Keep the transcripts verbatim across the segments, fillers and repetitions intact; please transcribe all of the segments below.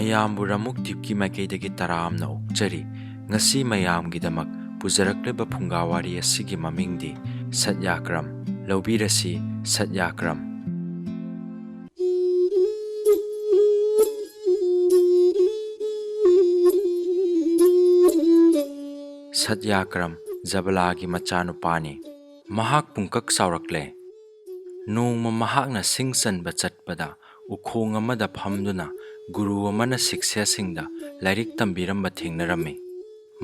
ꯃꯌꯥꯝꯕꯨ ꯔꯃꯨꯛ ꯗꯤꯞꯀꯤ ꯃꯥꯏꯀꯩꯗꯒꯤ ꯇꯔꯥꯝꯅ ꯑꯣꯛꯆꯔꯤ꯫ ꯉꯁꯤ ꯃꯌꯥꯝꯒꯤꯗꯃꯛ ꯄꯨꯖꯔꯛꯂꯤꯕ ꯐꯨꯡꯒꯥ ꯋꯥꯔꯤ ꯑꯁꯤꯒꯤ ꯃꯃꯤꯡꯗꯤ ꯁꯠꯌꯥꯒ꯭ꯔꯝ꯫ ꯂꯧꯕꯤꯔꯁꯤ ꯁꯠꯌꯥꯒ꯭ꯔꯝ꯫ ꯁꯠꯌꯥꯒ꯭ꯔꯝ ꯖꯕꯂꯥꯒꯤ ꯃꯆꯥꯅꯨꯄꯥꯅꯤ꯫ ꯃꯍꯥꯛ ꯄꯨꯡꯀꯛ ꯆꯥꯎꯔꯛꯂꯦ꯫ ꯅꯣꯡꯃ ꯃꯍꯥꯛꯅ ꯁꯤꯡ ꯆꯟꯕ ꯆꯠꯄꯗ ꯎꯈꯣꯡ ꯑꯃꯗ ꯐꯝꯗꯨꯅ ꯒꯨꯔꯨ ꯑꯃꯅ ꯁꯤꯛꯁ꯭ꯌꯥꯁꯤꯡꯗ ꯂꯥꯏꯔꯤꯛ ꯇꯝꯕꯤꯔꯝꯕ ꯊꯦꯡꯅꯔꯝꯃꯤ꯫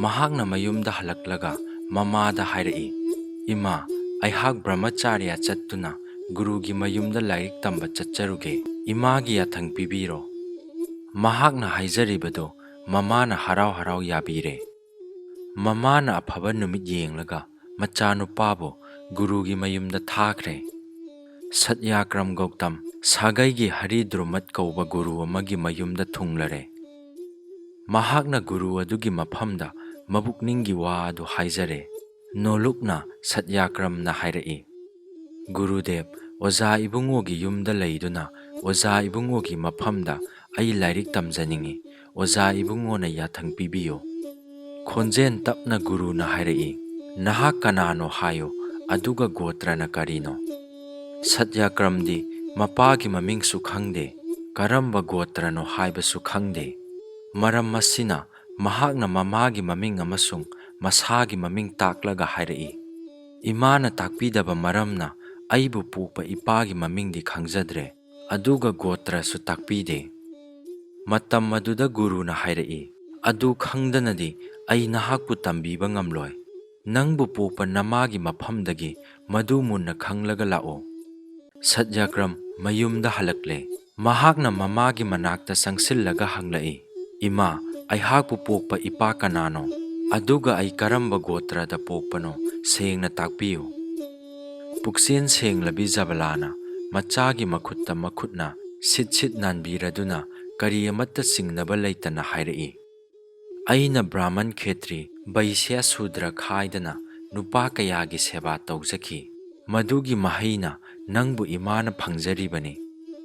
ꯃꯍꯥꯛꯅ ꯃꯌꯨꯝꯗ ꯍꯜꯂꯛꯂꯒ ꯃꯃꯥꯗ ꯍꯥꯏꯔꯛꯏ, "ꯏꯃꯥ, ꯑꯩꯍꯥꯛ ꯕ꯭ꯔꯍꯃꯆꯥꯔꯤꯌꯥ ꯆꯠꯇꯨꯅ ꯒꯨꯔꯨꯒꯤ ꯃꯌꯨꯝꯗ ꯂꯥꯏꯔꯤꯛ ꯇꯝꯕ ꯆꯠꯆꯔꯨꯒꯦ꯫ ꯏꯃꯥꯒꯤ ꯌꯥꯊꯪ ꯄꯤꯕꯤꯔꯣ"꯫ ꯃꯍꯥꯛꯅ ꯍꯥꯏꯖꯔꯤꯕꯗꯨ ꯃꯃꯥꯅ ꯍꯔꯥꯎ ꯍꯔꯥꯎ ꯌꯥꯕꯤꯔꯦ꯫ ꯃꯃꯥꯅ ꯑꯐꯕ ꯅꯨꯃꯤꯠ ꯌꯦꯡꯂꯒ ꯃꯆꯥꯅꯨꯄꯥꯕꯨ ꯒꯨꯔꯨꯒꯤ ꯃꯌꯨꯝꯗ ꯊꯥꯈ꯭ꯔꯦ꯫ ꯁꯠꯌꯥꯀ꯭ꯔꯝ ꯒꯧꯇꯝ ꯁꯥꯒꯩꯒꯤ ꯍꯔꯤ ꯗ꯭ꯔꯨꯃꯠ ꯀꯧꯕ ꯒꯨꯔꯨ ꯑꯃꯒꯤ ꯃꯌꯨꯝꯗ ꯊꯨꯡꯂꯔꯦ꯫ ꯃꯍꯥꯛꯅ ꯒꯨꯔꯨ ꯑꯗꯨꯒꯤ ꯃꯐꯝꯗ ꯃꯕꯨꯛꯅꯤꯡꯒꯤ ꯋꯥ ꯑꯗꯨ ꯍꯥꯏꯖꯔꯦ꯫ ꯅꯣꯂꯨꯛꯅ ꯁꯠꯌꯥꯀ꯭ꯔꯝꯅ ꯍꯥꯏꯔꯛꯏ, "ꯒꯨꯔꯨꯗꯦꯕ, ꯑꯣꯖꯥ ꯏꯕꯨꯡꯉꯣꯒꯤ ꯌꯨꯝꯗ ꯂꯩꯗꯨꯅ ꯑꯣꯖꯥ ꯏꯕꯨꯡꯉꯣꯒꯤ ꯃꯐꯝꯗ ꯑꯩ ꯂꯥꯏꯔꯤꯛ ꯇꯝꯖꯅꯤꯡꯏ꯫ ꯑꯣꯖꯥ ꯏꯕꯨꯡꯉꯣꯅ ꯌꯥꯊꯪ ꯄꯤꯕꯤꯌꯨ"꯫ ꯈꯣꯟꯖꯦꯜ ꯇꯞꯅ ꯒꯨꯔꯨꯅ ꯍꯥꯏꯔꯛꯏ, "ꯅꯍꯥꯛ ꯀꯅꯥꯅꯣ ꯍꯥꯏꯌꯨ, ꯑꯗꯨꯒ ꯒꯣꯇ꯭ꯔꯅ ꯀꯔꯤꯅꯣ?" ꯁꯠꯌꯥꯀ꯭ꯔꯝꯗꯤ ꯃꯄꯥꯒꯤ ꯃꯃꯤꯡꯁꯨ ꯈꯪꯗꯦ, ꯀꯔꯝꯕ ꯒꯣꯇ꯭ꯔꯅꯣ ꯍꯥꯏꯕꯁꯨ ꯈꯪꯗꯦ꯫ ꯃꯔꯝ ꯑꯁꯤꯅ ꯃꯍꯥꯛꯅ ꯃꯃꯥꯒꯤ ꯃꯃꯤꯡ ꯑꯃꯁꯨꯡ ꯃꯁꯥꯒꯤ ꯃꯃꯤꯡ ꯇꯥꯛꯂꯒ ꯍꯥꯏꯔꯛꯏ, "ꯏꯃꯥꯅ ꯇꯥꯛꯄꯤꯗꯕ ꯃꯔꯝꯅ ꯑꯩꯕꯨ ꯄꯣꯛꯄ ꯏꯄꯥꯒꯤ ꯃꯃꯤꯡꯗꯤ ꯈꯪꯖꯗ꯭ꯔꯦ, ꯑꯗꯨꯒ ꯒꯣꯇ꯭ꯔꯁꯨ ꯇꯥꯛꯄꯤꯗꯦ"꯫ ꯃꯇꯝ ꯑꯗꯨꯗ ꯒꯨꯔꯨꯅ ꯍꯥꯏꯔꯛꯏ, "ꯑꯗꯨ ꯈꯪꯗꯅꯗꯤ ꯑꯩ ꯅꯍꯥꯛꯄꯨ ꯇꯝꯕꯤꯕ ꯉꯝꯂꯣꯏ꯫ ꯅꯪꯕꯨ ꯄꯣꯛꯄ ꯅꯃꯥꯒꯤ ꯃꯐꯝꯗꯒꯤ ꯃꯗꯨ ꯃꯨꯟꯅ ꯈꯪꯂꯒ ꯂꯥꯛꯎ"꯫ ꯁꯠꯌꯥꯒ꯭ꯔꯝ ꯃꯌꯨꯝꯗ ꯍꯜꯂꯛꯂꯦ꯫ ꯃꯍꯥꯛꯅ ꯃꯃꯥꯒꯤ ꯃꯅꯥꯛꯇ ꯆꯪꯁꯤꯜꯂꯒ ꯍꯪꯂꯛꯏ, "ꯏꯃꯥ, ꯑꯩꯍꯥꯛꯄꯨ ꯄꯣꯛꯄ ꯏꯄꯥ ꯀꯅꯥꯅꯣ? ꯑꯗꯨꯒ ꯑꯩ ꯀꯔꯝꯕ ꯒꯣꯇ꯭ꯔꯗ ꯄꯣꯛꯄꯅꯣ? ꯁꯦꯡꯅ ꯇꯥꯛꯄꯤꯌꯨ"꯫ ꯄꯨꯛꯆꯦꯜ ꯁꯦꯡꯂꯕꯤ ꯖꯕꯂꯥꯅ ꯃꯆꯥꯒꯤ ꯃꯈꯨꯠꯇ ꯃꯈꯨꯠꯅ ꯁꯤꯠ ꯁꯤꯠ ꯅꯥꯟꯕꯤꯔꯗꯨꯅ ꯀꯔꯤ ꯑꯃꯠꯇ ꯆꯤꯡꯅꯕ ꯂꯩꯇꯅ ꯍꯥꯏꯔꯛꯏ, "ꯑꯩꯅ ꯕ꯭ꯔꯥꯍꯃꯟ, ꯈꯦꯇ꯭ꯔꯤ, ꯕꯩꯁ꯭ꯌ, ꯁꯨꯗ꯭ꯔ ꯈꯥꯏꯗꯅ ꯅꯨꯄꯥ ꯀꯌꯥꯒꯤ ꯁꯦꯕꯥ ꯇꯧꯖꯈꯤ꯫ ꯃꯗꯨꯒꯤ ꯃꯍꯩꯅ ꯅꯪꯕꯨ ꯏꯃꯥꯅ ꯐꯪꯖꯔꯤꯕꯅꯤ꯫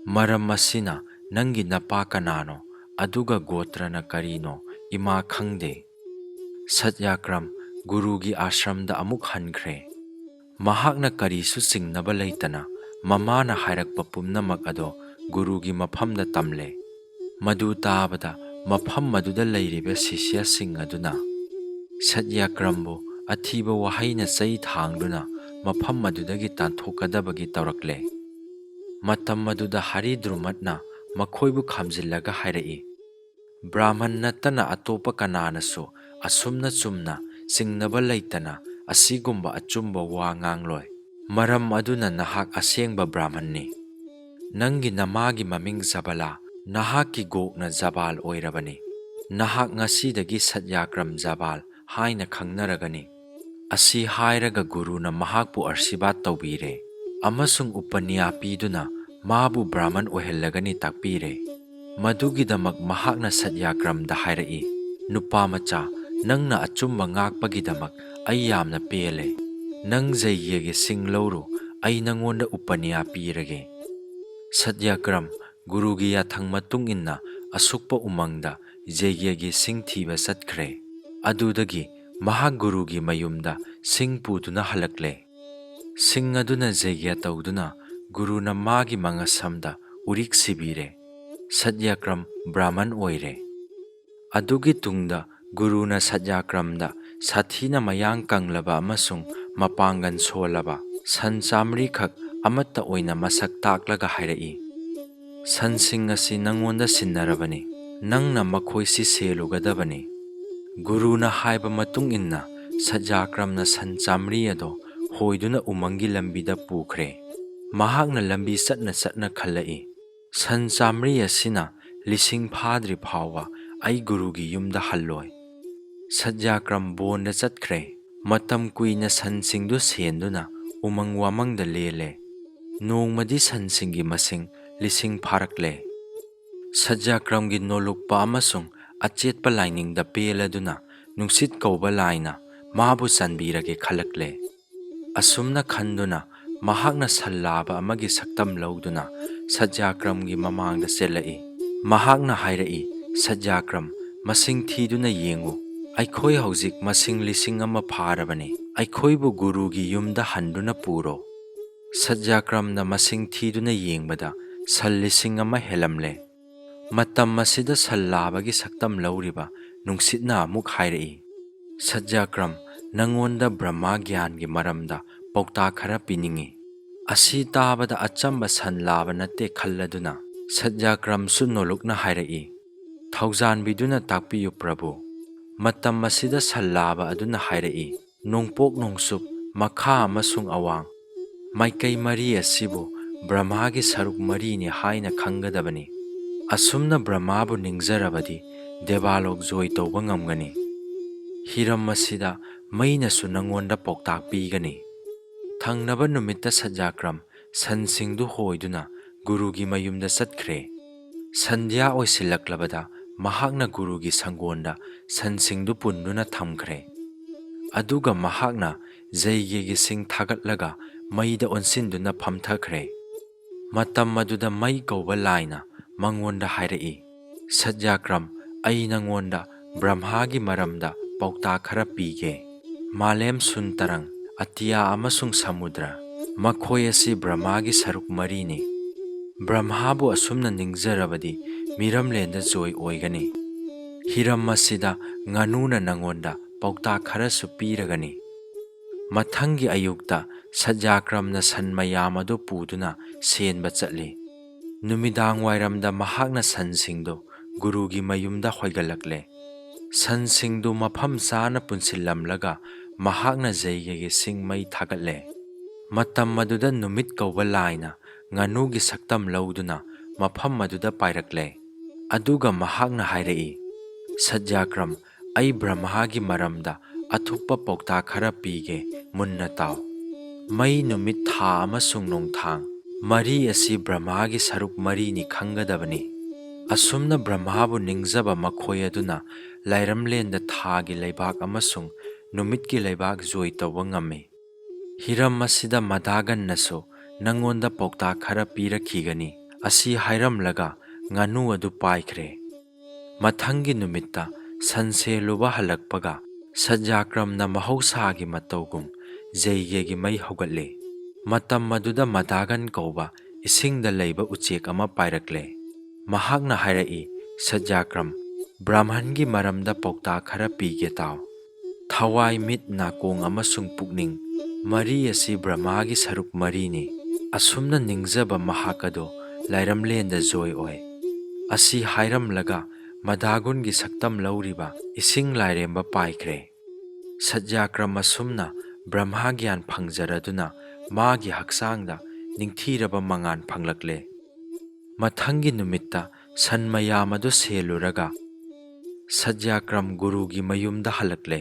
ꯃꯔꯝ ꯑꯁꯤꯅ ꯅꯪꯒꯤ ꯅꯄꯥ ꯀꯅꯥꯅꯣ? ꯑꯗꯨꯒ ꯒꯣꯇ꯭ꯔꯅ ꯀꯔꯤꯅꯣ ꯏꯃꯥ ꯈꯪꯗꯦ꯫ ꯁꯠꯌꯥꯀ꯭ꯔꯝ ꯒꯨꯔꯨꯒꯤ ꯑꯥꯁ꯭ꯔꯝꯗ ꯑꯃꯨꯛ ꯍꯟꯈ꯭ꯔꯦ꯫ ꯃꯍꯥꯛꯅ ꯀꯔꯤꯁꯨ ꯆꯤꯡꯅꯕ ꯂꯩꯇꯅ ꯃꯃꯥꯅ ꯍꯥꯏꯔꯛꯄ ꯄꯨꯝꯅꯃꯛ ꯑꯗꯣ ꯒꯨꯔꯨꯒꯤ ꯃꯐꯝꯗ ꯇꯝꯂꯦ꯫ ꯃꯗꯨ ꯇꯥꯕꯗ ꯃꯐꯝ ꯑꯗꯨꯗ ꯂꯩꯔꯤꯕ ꯁꯤꯁ꯭ꯌꯁꯤꯡ ꯑꯗꯨꯅ ꯁꯠꯌꯥꯀ꯭ꯔꯝꯕꯨ ꯑꯊꯤꯕ ꯋꯥꯍꯩꯅ ꯆꯩ ꯊꯥꯡꯗꯨꯅ ꯃꯐꯝ ꯑꯗꯨꯗꯒꯤ ꯇꯥꯟꯊꯣꯛꯀꯗꯕꯒꯤ ꯇꯧꯔꯛꯂꯦ꯫ ꯃꯇꯝ ꯑꯗꯨꯗ ꯍꯔꯤꯗ꯭ꯔꯨꯃꯠꯅ ꯃꯈꯣꯏꯕꯨ ꯈꯥꯝꯖꯤꯜꯂꯒ ꯍꯥꯏꯔꯛꯏ, "ꯕ꯭ꯔꯥꯍꯃꯟ ꯅꯠꯇꯅ ꯑꯇꯣꯞꯄ ꯀꯅꯥꯅꯁꯨ ꯑꯁꯨꯝꯅ ꯆꯨꯝꯅ ꯆꯤꯡꯅꯕ ꯂꯩꯇꯅ ꯑꯁꯤꯒꯨꯝꯕ ꯑꯆꯨꯝꯕ ꯋꯥ ꯉꯥꯡꯂꯣꯏ꯫ ꯃꯔꯝ ꯑꯗꯨꯅ ꯅꯍꯥꯛ ꯑꯁꯦꯡꯕ ꯕ꯭ꯔꯥꯍꯃꯟꯅꯤ꯫ ꯅꯪꯒꯤ ꯅꯃꯥꯒꯤ ꯃꯃꯤꯡ ꯖꯕꯂꯥ, ꯅꯍꯥꯛꯀꯤ ꯒꯣꯛꯅ ꯖꯕꯥꯜ ꯑꯣꯏꯔꯕꯅꯤ꯫ ꯅꯍꯥꯛ ꯉꯁꯤꯗꯒꯤ ꯁꯠꯌꯥꯒ꯭ꯔꯝ ꯖꯕꯥꯜ ꯍꯥꯏꯅ ꯈꯪꯅꯔꯒꯅꯤ꯫" ꯑꯁꯤ ꯍꯥꯏꯔꯒ ꯒꯨꯔꯨꯅ ꯃꯍꯥꯛꯄꯨ ꯑꯥꯁꯤꯔꯕꯥꯗ ꯇꯧꯕꯤꯔꯦ ꯑꯃꯁꯨꯡ ꯎꯄꯅ꯭ꯌꯥ ꯄꯤꯗꯨꯅ ꯃꯥꯕꯨ ꯕ꯭ꯔꯥꯍꯃꯟ ꯑꯣꯏꯍꯜꯂꯒꯅꯤ ꯇꯥꯛꯄꯤꯔꯦ꯫ ꯃꯗꯨꯒꯤꯗꯃꯛ ꯃꯍꯥꯛꯅ ꯁꯠꯌꯥꯒ꯭ꯔꯝꯗ ꯍꯥꯏꯔꯛꯏ, "ꯅꯨꯄꯥ ꯃꯆꯥ, ꯅꯪꯅ ꯑꯆꯨꯝꯕ ꯉꯥꯛꯄꯒꯤꯗꯃꯛ ꯑꯩ ꯌꯥꯝꯅ ꯄꯦꯜꯂꯦ꯫ ꯅꯪ ꯖꯩꯒ꯭ꯌꯒꯤ ꯁꯤꯡ ꯂꯧꯔꯨ, ꯑꯩ ꯅꯪꯉꯣꯟꯗ ꯎꯄꯅ꯭ꯌꯥ ꯄꯤꯔꯒꯦ꯫" ꯁꯠꯌꯥꯒ꯭ꯔꯝ ꯒꯨꯔꯨꯒꯤ ꯌꯥꯊꯪ ꯃꯇꯨꯡ ꯏꯟꯅ ꯑꯁꯨꯛꯄ ꯎꯃꯪꯗ ꯖꯩꯒ꯭ꯌꯒꯤ ꯁꯤꯡ ꯊꯤꯕ ꯆꯠꯈ꯭ꯔꯦ꯫ ꯑꯗꯨꯗꯒꯤ ꯃꯍꯥꯛ ꯒꯨꯔꯨꯒꯤ ꯃꯌꯨꯝꯗ ꯁꯤꯡ ꯄꯨꯗꯨꯅ ꯍꯜꯂꯛꯂꯦ꯫ ꯁꯤꯡ ꯑꯗꯨꯅ ꯖꯩꯒ꯭ꯌ ꯇꯧꯗꯨꯅ ꯒꯨꯔꯨꯅ ꯃꯥꯒꯤ ꯃꯉꯁꯝꯗ ꯎꯔꯤꯛ ꯁꯤꯕꯤꯔꯦ꯫ ꯁꯠꯌꯥꯒ꯭ꯔꯝ ꯕ꯭ꯔꯥꯍꯃꯟ ꯑꯣꯏꯔꯦ꯫ ꯑꯗꯨꯒꯤ ꯇꯨꯡꯗ ꯒꯨꯔꯨꯅ ꯁꯠꯌꯥꯒ꯭ꯔꯝꯗ ꯁꯥꯊꯤꯅ ꯃꯌꯥꯡ ꯀꯪꯂꯕ ꯑꯃꯁꯨꯡ ꯃꯄꯥꯡꯒꯜ ꯁꯣꯜꯂꯕ ꯁꯟ ꯆꯥꯃꯔꯤꯈꯛ ꯑꯃꯠꯇ ꯑꯣꯏꯅ ꯃꯁꯛ ꯇꯥꯛꯂꯒ ꯍꯥꯏꯔꯛꯏ, "ꯁꯟꯁꯤꯡ ꯑꯁꯤ ꯅꯪꯉꯣꯟꯗ ꯁꯤꯟꯅꯔꯕꯅꯤ, ꯅꯪꯅ ꯃꯈꯣꯏꯁꯤ ꯁꯦꯜꯂꯨꯒꯗꯕꯅꯤ꯫" ꯒꯨꯔꯨꯅ ꯍꯥꯏꯕ ꯃꯇꯨꯡ ꯏꯟꯅ ꯁꯠꯌꯥꯒ꯭ꯔꯝꯅ ꯁꯟ ꯆꯥꯃꯔꯤ ꯑꯗꯣ ꯍꯣꯏꯗꯨꯅ ꯎꯃꯪꯒꯤ ꯂꯝꯕꯤꯗ ꯄꯨꯈ꯭ꯔꯦ꯫ ꯃꯍꯥꯛꯅ ꯂꯝꯕꯤ ꯆꯠꯅ ꯆꯠꯅ ꯈꯜꯂꯛꯏ, "ꯁꯟ ꯆꯥꯃꯔꯤ ꯑꯁꯤꯅ ꯂꯤꯁꯤꯡ ꯐꯥꯗ꯭ꯔꯤ ꯐꯥꯎꯕ ꯑꯩ ꯒꯨꯔꯨꯒꯤ ꯌꯨꯝꯗ ꯍꯜꯂꯣꯏ꯫" ꯁꯠꯌꯥꯒ꯭ꯔꯝ ꯕꯣꯟꯗ ꯆꯠꯈ꯭ꯔꯦ꯫ ꯃꯇꯝ ꯀꯨꯏꯅ ꯁꯟꯁꯤꯡꯗꯨ ꯁꯦꯟꯗꯨꯅ ꯎꯃꯪ ꯋꯥꯃꯪꯗ ꯂꯦꯜꯂꯦ꯫ ꯅꯣꯡꯃꯗꯤ ꯁꯟꯁꯤꯡꯒꯤ ꯃꯁꯤꯡ ꯂꯤꯁꯤꯡ ꯐꯥꯔꯛꯂꯦ꯫ ꯁꯠꯌꯥꯒ꯭ꯔꯝꯒꯤ ꯅꯣꯂꯨꯛꯄ ꯑꯃꯁꯨꯡ ꯑꯆꯦꯠꯄ ꯂꯥꯏꯅꯤꯡꯗ ꯄꯦꯜꯂꯗꯨꯅ ꯅꯨꯡꯁꯤꯠ ꯀꯧꯕ ꯂꯥꯏꯅ ꯃꯥꯕꯨ ꯆꯟꯕꯤꯔꯒꯦ ꯈꯜꯂꯛꯂꯦ꯫ ꯑꯁꯨꯝꯅ ꯈꯟꯗꯨꯅ ꯃꯍꯥꯛꯅ ꯁꯟ ꯂꯥꯕ ꯑꯃꯒꯤ ꯁꯛꯇꯝ ꯂꯧꯗꯨꯅ ꯁꯠꯌꯥꯒ꯭ꯔꯝꯒꯤ ꯃꯃꯥꯡꯗ ꯆꯦꯜꯂꯛꯏ꯫ ꯃꯍꯥꯛꯅ ꯍꯥꯏꯔꯛꯏ, "ꯁꯠꯌꯥꯒ꯭ꯔꯝ, ꯃꯁꯤꯡ ꯊꯤꯗꯨꯅ ꯌꯦꯡꯉꯨ꯫ ꯑꯩꯈꯣꯏ ꯍꯧꯖꯤꯛ ꯃꯁꯤꯡ ꯂꯤꯁꯤꯡ ꯑꯃ ꯐꯥꯔꯕꯅꯤ꯫ ꯑꯩꯈꯣꯏꯕꯨ ꯒꯨꯔꯨꯒꯤ ꯌꯨꯝꯗ ꯍꯟꯗꯨꯅ ꯄꯨꯔꯣ꯫" ꯁꯠꯌꯥꯒ꯭ꯔꯝꯅ ꯃꯁꯤꯡ ꯊꯤꯗꯨꯅ ꯌꯦꯡꯕꯗ ꯁꯟ ꯂꯤꯁꯤꯡ ꯑꯃ ꯍꯦꯜꯂꯝꯂꯦ꯫ ꯃꯇꯝ ꯑꯁꯤꯗ ꯁꯟ ꯂꯥꯕꯒꯤ ꯁꯛꯇꯝ ꯂꯧꯔꯤꯕ ꯅꯨꯡꯁꯤꯠꯅ ꯑꯃꯨꯛ ꯍꯥꯏꯔꯛꯏ, "ꯁꯠꯌꯥꯒ꯭ꯔꯝ, ꯅꯪꯉꯣꯟꯗ ꯕ꯭ꯔꯍ꯭ꯃ ꯒ꯭ꯌꯥꯟꯒꯤ ꯃꯔꯝꯗ ꯄꯥꯎꯇꯥꯛ ꯈꯔ ꯄꯤꯅꯤꯡꯏ꯫" ꯑꯁꯤ ꯇꯥꯕꯗ ꯑꯆꯝꯕ ꯁꯟ ꯂꯥꯕ ꯅꯠꯇꯦ ꯈꯜꯂꯗꯨꯅ ꯁꯠꯌꯥꯒ꯭ꯔꯝꯁꯨ ꯅꯣꯂꯨꯛꯅ ꯍꯥꯏꯔꯛꯏ, "ꯊꯧꯖꯥꯟꯕꯤꯗꯨꯅ ꯇꯥꯛꯄꯤꯌꯨ ꯄ꯭ꯔꯚꯨ꯫" ꯃꯇꯝ ꯑꯁꯤꯗ ꯁꯟ ꯂꯥꯕ ꯑꯗꯨꯅ ꯍꯥꯏꯔꯛꯏ, "ꯅꯣꯡꯄꯣꯛ ꯅꯣꯡꯆꯨꯞ, ꯃꯈꯥ ꯑꯃꯁꯨꯡ ꯑꯋꯥꯡ, ꯃꯥꯏꯀꯩ ꯃꯔꯤ ꯑꯁꯤꯕꯨ ꯕ꯭ꯔꯍ꯭ꯃꯥꯒꯤ ꯁꯔꯨꯛ ꯃꯔꯤꯅꯤ ꯍꯥꯏꯅ ꯈꯪꯒꯗꯕꯅꯤ꯫ ꯑꯁꯨꯝꯅ ꯕ꯭ꯔꯍ꯭ꯃꯥꯕꯨ ꯅꯤꯡꯖꯔꯕꯗꯤ ꯗꯦꯕꯥꯂꯣꯛ ꯖꯣꯏ ꯇꯧꯕ ꯉꯝꯒꯅꯤ꯫ ꯍꯤꯔꯝ ꯑꯁꯤꯗ ꯃꯩꯅꯁꯨ ꯅꯪꯉꯣꯟꯗ ꯄꯥꯎꯇꯥꯛ ꯄꯤꯒꯅꯤ꯫" ꯊꯪꯅꯕ ꯅꯨꯃꯤꯠꯇ ꯁꯠꯌꯥꯒ꯭ꯔꯝ ꯁꯟꯁꯤꯡꯗꯨ ꯍꯣꯏꯗꯨꯅ ꯒꯨꯔꯨꯒꯤ ꯃꯌꯨꯝꯗ ꯆꯠꯈ꯭ꯔꯦ꯫ ꯁꯟꯙ꯭ꯌꯥ ꯑꯣꯏꯁꯤꯜꯂꯛꯂꯕꯗ ꯃꯍꯥꯛꯅ ꯒꯨꯔꯨꯒꯤ ꯁꯪꯒꯣꯟꯗ ꯁꯟꯁꯤꯡꯗꯨ ꯄꯨꯟꯗꯨꯅ ꯊꯝꯈ꯭ꯔꯦ꯫ ꯑꯗꯨꯒ ꯃꯍꯥꯛꯅ ꯖꯩꯒꯦꯒꯤ ꯁꯤꯡ ꯊꯥꯒꯠꯂꯒ ꯃꯩꯗ ꯑꯣꯟꯁꯤꯟꯗꯨꯅ ꯐꯝꯊꯈ꯭ꯔꯦ꯫ ꯃꯇꯝ ꯑꯗꯨꯗ ꯃꯩ ꯀꯧꯕ ꯂꯥꯏꯅ ꯃꯉꯣꯟꯗ ꯍꯥꯏꯔꯛꯏ, "ꯁꯠꯌꯥꯒ꯭ꯔꯝ, ꯑꯩ ꯅꯉꯣꯟꯗ ꯕ꯭ꯔꯍ꯭ꯃꯥꯒꯤ ꯃꯔꯝꯗ ꯄꯥꯎꯇꯥꯛ ꯈꯔ ꯄꯤꯒꯦ꯫ ꯃꯥꯂꯦꯝ ꯁꯨꯟ ꯇꯔꯪ, ꯑꯇꯤꯌꯥ ꯑꯃꯁꯨꯡ ꯁꯃꯨꯗ꯭ꯔ, ꯃꯈꯣꯏ ꯑꯁꯤ ꯕ꯭ꯔꯍ꯭ꯃꯥꯒꯤ ꯁꯔꯨꯛ ꯃꯔꯤꯅꯤ꯫ ꯕ꯭ꯔꯍ꯭ꯃꯥꯕꯨ ꯑꯁꯨꯝꯅ ꯅꯤꯡꯖꯔꯕꯗꯤ ꯃꯤꯔꯝꯂꯦꯟꯗ ꯖꯣꯏ ꯑꯣꯏꯒꯅꯤ꯫ ꯍꯤꯔꯝ ꯑꯁꯤꯗ ꯉꯥꯅꯨꯅ ꯅꯉꯣꯟꯗ ꯄꯥꯎꯇꯥꯛ ꯈꯔꯁꯨ ꯄꯤꯔꯒꯅꯤ꯫" ꯃꯊꯪꯒꯤ ꯑꯌꯨꯛꯇ ꯁꯠꯌꯥꯒ꯭ꯔꯝꯅ ꯁꯟ ꯃꯌꯥꯝ ꯑꯗꯨ ꯄꯨꯗꯨꯅ ꯁꯦꯟꯕ ꯆꯠꯂꯤ꯫ ꯅꯨꯃꯤꯗꯥꯡ ꯋꯥꯏꯔꯝꯗ ꯃꯍꯥꯛꯅ ꯁꯟꯁꯤꯡꯗꯨ ꯒꯨꯔꯨꯒꯤ ꯃꯌꯨꯝꯗ ꯍꯣꯏꯒꯠꯂꯛꯂꯦ꯫ ꯁꯟꯁꯤꯡꯗꯨ ꯃꯐꯝ ꯆꯥꯅ ꯄꯨꯟꯁꯤꯜꯂꯝꯂꯒ ꯃꯍꯥꯛꯅ ꯖꯩꯒꯦꯒꯤ ꯁꯤꯡ ꯃꯩ ꯊꯥꯒꯠꯂꯦ꯫ ꯃꯇꯝ ꯑꯗꯨꯗ ꯅꯨꯃꯤꯠ ꯀꯧꯕ ꯂꯥꯏꯅ ꯉꯥꯅꯨꯒꯤ ꯁꯛꯇꯝ ꯂꯧꯗꯨꯅ ꯃꯐꯝ ꯑꯗꯨꯗ ꯄꯥꯏꯔꯛꯂꯦ꯫ ꯑꯗꯨꯒ ꯃꯍꯥꯛꯅ ꯍꯥꯏꯔꯛꯏ, "ꯁꯠꯌꯥꯒ꯭ꯔꯝ, ꯑꯩ ꯕ꯭ꯔꯍ꯭ꯃꯥꯒꯤ ꯃꯔꯝꯗ ꯑꯊꯨꯞꯄ ꯄꯥꯎꯇꯥꯛ ꯈꯔ ꯄꯤꯒꯦ, ꯃꯨꯟꯅ ꯇꯥꯎ꯫ ꯃꯩ, ꯅꯨꯃꯤꯠ, ꯊꯥ ꯑꯃꯁꯨꯡ ꯅꯣꯡꯊꯥꯡ ꯃꯔꯤ ꯑꯁꯤ ꯕ꯭ꯔꯍ꯭ꯃꯥꯒꯤ ꯁꯔꯨꯛ ꯃꯔꯤꯅꯤ ꯈꯪꯒꯗꯕꯅꯤ꯫ ꯑꯁꯨꯝꯅ ꯕ꯭ꯔꯍ꯭ꯃꯥꯕꯨ ꯅꯤꯡꯖꯕ ꯃꯈꯣꯏ ꯑꯗꯨꯅ ꯂꯥꯏꯔꯝꯂꯦꯟꯗ ꯊꯥꯒꯤ ꯂꯩꯕꯥꯛ ꯑꯃꯁꯨꯡ ꯅꯨꯃꯤꯠꯀꯤ ꯂꯩꯕꯥꯛ ꯖꯣꯏ ꯇꯧꯕ ꯉꯝꯃꯤ꯫ ꯍꯤꯔꯝ ꯑꯁꯤꯗ ꯃꯗꯥꯒꯟꯅꯁꯨ ꯅꯪꯉꯣꯟꯗ ꯄꯥꯎꯇꯥꯛ ꯈꯔ ꯄꯤꯔꯛꯈꯤꯒꯅꯤ꯫" ꯑꯁꯤ ꯍꯥꯏꯔꯝꯂꯒ ꯉꯥꯅꯨ ꯑꯗꯨ ꯄꯥꯏꯈ꯭ꯔꯦ꯫ ꯃꯊꯪꯒꯤ ꯅꯨꯃꯤꯠꯇ ꯁꯟꯁꯦꯜꯂꯨꯕ ꯍꯜꯂꯛꯄꯒ ꯁꯠꯌꯥꯀ꯭ꯔꯝꯅ ꯃꯍꯧꯁꯥꯒꯤ ꯃꯇꯧꯒꯨꯝ ꯖꯩꯒꯦꯒꯤ ꯃꯩ ꯍꯧꯒꯠꯂꯦ꯫ ꯃꯇꯝ ꯑꯗꯨꯗ ꯃꯗꯥꯒꯟ ꯀꯧꯕ ꯏꯁꯤꯡꯗ ꯂꯩꯕ ꯎꯆꯦꯛ ꯑꯃ ꯄꯥꯏꯔꯛꯂꯦ꯫ ꯃꯍꯥꯛꯅ ꯍꯥꯏꯔꯛꯏ, "ꯁꯠꯌꯥꯀ꯭ꯔꯝ, ꯕ꯭ꯔꯥꯍꯃꯟꯒꯤ ꯃꯔꯝꯗ ꯄꯥꯎꯇꯥꯛ ꯈꯔ ꯄꯤꯒꯦ ꯇꯥꯎ꯫ ꯊꯋꯥꯏ, ꯃꯤꯠ, ꯅꯥꯀꯣꯡ ꯑꯃꯁꯨꯡ ꯄꯨꯛꯅꯤꯡ ꯃꯔꯤ ꯑꯁꯤ ꯕ꯭ꯔꯍꯃꯥꯒꯤ ꯁꯔꯨꯛ ꯃꯔꯤꯅꯤ꯫ ꯑꯁꯨꯝꯅ ꯅꯤꯡꯖꯕ ꯃꯍꯥꯛ ꯑꯗꯨ ꯂꯥꯏꯔꯝꯂꯦꯟꯗ ꯖꯣꯏ ꯑꯣꯏ"꯫ ꯑꯁꯤ ꯍꯥꯏꯔꯝꯂꯒ ꯃꯗꯥꯒꯨꯟꯒꯤ ꯁꯛꯇꯝ ꯂꯧꯔꯤꯕ ꯏꯁꯤꯡ ꯂꯥꯏꯔꯦꯝꯕ ꯄꯥꯏꯈ꯭ꯔꯦ꯫ ꯁꯠꯌꯥꯀ꯭ꯔꯝ ꯑꯁꯨꯝꯅ ꯕ꯭ꯔꯍꯃꯥ ꯒ꯭ꯌꯥꯟ ꯐꯪꯖꯔꯗꯨꯅ ꯃꯥꯒꯤ ꯍꯛꯆꯥꯡꯗ ꯅꯤꯡꯊꯤꯔꯕ ꯃꯉꯥꯜ ꯐꯪꯂꯛꯂꯦ꯫ ꯃꯊꯪꯒꯤ ꯅꯨꯃꯤꯠꯇ ꯁꯟ ꯃꯌꯥꯝ ꯑꯗꯨ ꯁꯦꯜꯂꯨꯔꯒ ꯁꯠꯌꯥꯀ꯭ꯔꯝ ꯒꯨꯔꯨꯒꯤ ꯃꯌꯨꯝꯗ ꯍꯜꯂꯛꯂꯦ꯫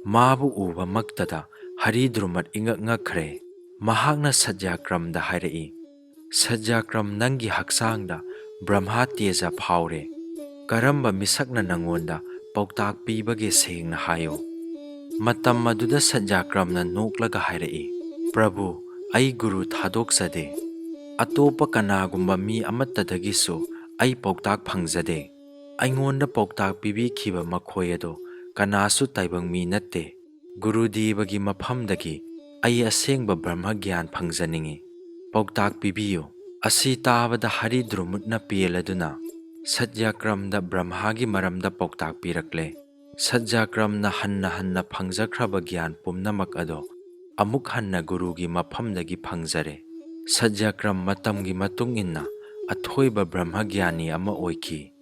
ꯃꯥꯕꯨ ꯎꯕꯃꯛꯇꯗ ꯍꯔꯤꯗ꯭ꯔꯨꯃꯠ ꯏꯉꯛ ꯉꯛꯈ꯭ꯔꯦ꯫ ꯃꯍꯥꯛꯅ ꯁꯠꯌꯥꯀ꯭ꯔꯝꯗ ꯍꯥꯏꯔꯛꯏ, "ꯁꯠꯌꯥꯀ꯭ꯔꯝ, ꯅꯪꯒꯤ ꯍꯛꯆꯥꯡꯗ ꯕ꯭ꯔꯍꯃꯥ ꯇꯦꯖ ꯐꯥꯎꯔꯦ꯫ ꯀꯔꯝꯕ ꯃꯤꯁꯛꯅ ꯅꯪꯉꯣꯟꯗ ꯄꯥꯎꯇꯥꯛ ꯄꯤꯕꯒꯦ, ꯁꯦꯡꯅ ꯍꯥꯏꯌꯨ"꯫ ꯃꯇꯝ ꯑꯗꯨꯗ ꯁꯠꯌꯥꯀ꯭ꯔꯝꯅ ꯅꯣꯛꯂꯒ ꯍꯥꯏꯔꯛꯏ, "ꯄ꯭ꯔꯚꯨ, ꯑꯩ ꯒꯨꯔꯨ ꯊꯥꯗꯣꯛꯆꯗꯦ꯫ ꯑꯇꯣꯞꯄ ꯀꯅꯥꯒꯨꯝꯕ ꯃꯤ ꯑꯃꯠꯇꯗꯒꯤꯁꯨ ꯑꯩ ꯄꯥꯎꯇꯥꯛ ꯐꯪꯖꯗꯦ꯫ ꯑꯩꯉꯣꯟꯗ ꯄꯥꯎꯇꯥꯛ ꯄꯤꯕꯤꯈꯤꯕ ꯃꯈꯣꯏ ꯑꯗꯨ ꯀꯅꯥꯁꯨ ꯇꯥꯏꯕꯪ ꯃꯤ ꯅꯠꯇꯦ꯫ ꯒꯨꯔꯨꯗꯦꯕꯒꯤ ꯃꯐꯝꯗꯒꯤ ꯑꯩ ꯑꯁꯦꯡꯕ ꯕ꯭ꯔꯍꯃ ꯒ꯭ꯌꯥꯟ ꯐꯪꯖꯅꯤꯡꯏ꯫ ꯄꯥꯎꯇꯥꯛ ꯄꯤꯕꯤꯌꯨ"꯫ ꯑꯁꯤ ꯇꯥꯕꯗ ꯍꯔꯤꯗ꯭ꯔꯨꯃꯨꯠꯅ ꯄꯦꯜꯂꯗꯨꯅ ꯁꯠꯌꯥꯀ꯭ꯔꯝꯗ ꯕ꯭ꯔꯍꯃꯥꯒꯤ ꯃꯔꯝꯗ ꯄꯥꯎꯇꯥꯛ ꯄꯤꯔꯛꯂꯦ꯫ ꯁꯠꯌꯥꯀ꯭ꯔꯝꯅ ꯍꯟꯅ ꯍꯟꯅ ꯐꯪꯖꯈ꯭ꯔꯕ ꯒ꯭ꯌꯥꯟ ꯄꯨꯝꯅꯃꯛ ꯑꯗꯨ ꯑꯃꯨꯛ ꯍꯟꯅ ꯒꯨꯔꯨꯒꯤ ꯃꯐꯝꯗꯒꯤ ꯐꯪꯖꯔꯦ꯫ ꯁꯠꯌꯥꯀ꯭ꯔꯝ ꯃꯇꯝꯒꯤ ꯃꯇꯨꯡ ꯏꯟꯅ ꯑꯊꯣꯏꯕ ꯕ꯭ꯔꯍꯃ ꯒ꯭ꯌꯥꯅꯤ ꯑꯃ ꯑꯣꯏꯈꯤ꯫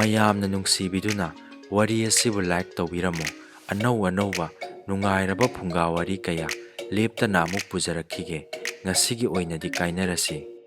ꯃꯌꯥꯝꯅ ꯅꯨꯡꯁꯤꯕꯤꯗꯨꯅ ꯋꯥꯔꯤ ꯑꯁꯤꯕꯨ like ꯇꯧꯕꯤꯔꯝꯃꯨ꯫ ꯑꯅꯧ ꯑꯅꯧꯕ ꯅꯨꯡꯉꯥꯏꯔꯕ ꯐꯨꯡꯒꯥ ꯋꯥꯔꯤ ꯀꯌꯥ ꯂꯦꯞꯇꯅ ꯑꯃꯨꯛ ꯄꯨꯖꯔꯛꯈꯤꯒꯦ꯫ ꯉꯁꯤꯒꯤ ꯑꯣꯏꯅꯗꯤ ꯀꯥꯏꯅꯔꯁꯤ꯫